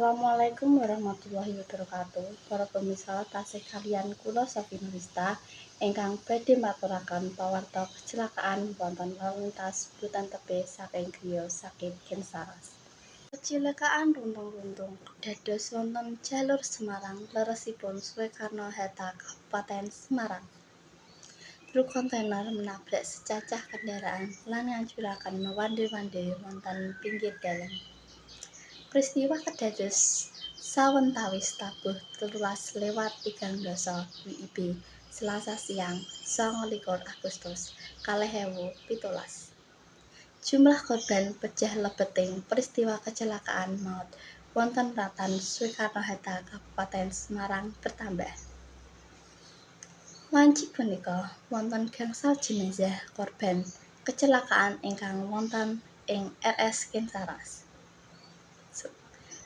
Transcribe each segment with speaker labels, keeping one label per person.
Speaker 1: Assalamualaikum warahmatullahi wabarakatuh. Para pemirsa, tasih kaliyan kula Sofi Nurista ingkang badhe maturaken pawarta kecelakaan wonten lalu lintas Butan tebih saking griya sakit Kensaras. Kecelakaan runtung-runtung dados wonten jalur Semarang leresipun Soekarno Hatta, Kabupaten Semarang. Truk kontainer menabrak secacah kendaraan lan ngancuraken wande-wande wonten pinggir dalan. Peristiwa kedados sawetawis tabuh 13.30 WIB Selasa siang, 29 Agustus 2017. Jumlah korban pejah lebeting peristiwa kecelakaan maut wonten ratan Soekarno Hatta, Kabupaten Semarang bertambah. Wanci punika wonten gangsal jenazah korban kecelakaan ingkang wonten ing RS Kensaras.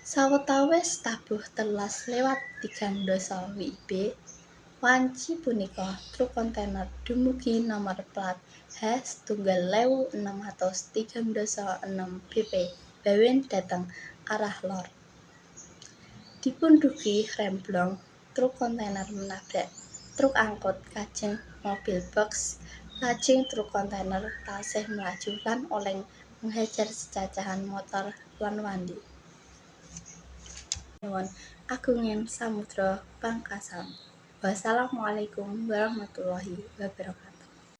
Speaker 1: Sawetawis tabuh 13.30 WIB wanci punika truk kontainer dumugi nomor plat H 1636 BP Bawen dhateng arah lor. Dipundugi rem blong, truk kontainer menabrak truk angkut kajeng mobil box, lajeng truk kontainer tasih mlaju lan oleng menghajar secacahan motor lan wande. Nyuwun agunging samudra pangkasan. Wassalamualaikum warahmatullahi wabarakatuh.